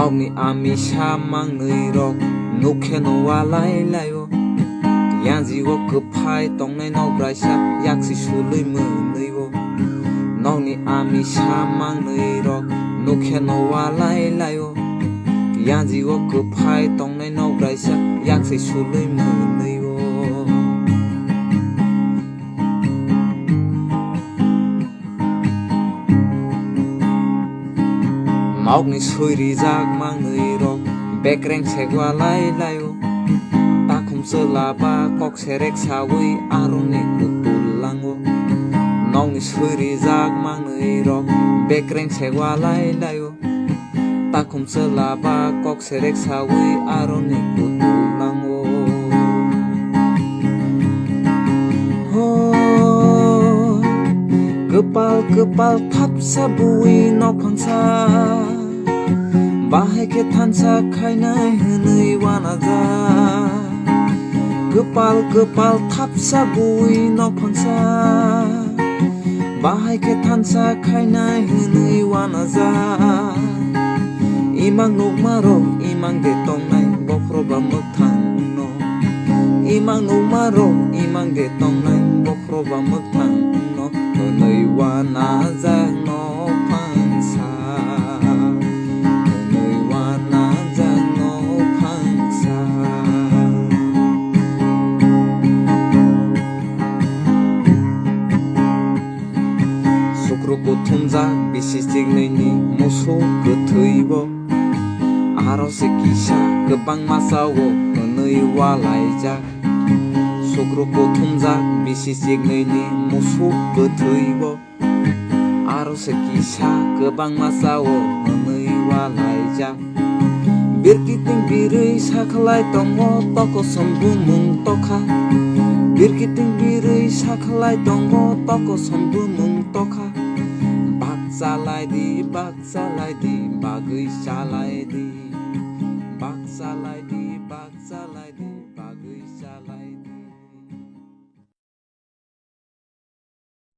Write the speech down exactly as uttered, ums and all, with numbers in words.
Nokni amisa mangnwi rok nukhe no walai laio. Yanji o kwphai tongnai nok braisa yaksi sulwi mwnwi o. Nokni amisa mangnwi rok nukhe no walai laio. Yanji o kwphai tongnai nok braisa yaksi sulwi mwnwi o. Nokni swi rijak mangnwi rok bekreng segwa lai laio. Takhum chwla ba kok serek sawi aroni kutul lango. Nokni swi rijak mangnwi rok bekreng segwa lai laio. Takhum chwla ba kok serek sawi aroni kutul nango. Ho, kwpal kwpal thapsa bui nok phangsa, bahai khe thansa khainai hwnwi wanajak. Kwpal kwpal thapsa bui nok phangsa, bahai khe thansa khainai hwnwi wanajak. Imang nukma rok imang de tongnai bophro ba mwkthang no. Imang nukma rok imang de tongnai bophro ba mwkthang no. Hwnwi wanajak nok phangsa. Hwnwi wanajak nok phangsa. Sukru kuthumjak bisi chiknwini musuk kwthwibo. Aro se kisa kwbangma chao hwnwi walaijak. Sukru kuthumjak bisi chiknwini musuk kwthwibo. Aro se kisa kwbangma chao hwnwi walaijak. Birkiting birwi sakhlai tongo tokosom bumung tokha. Birkiting birwi sakhlai tongo tokosom bumung tokha. Bak chalai di, bak chalai di, bagwi chalai di, bak chalai di.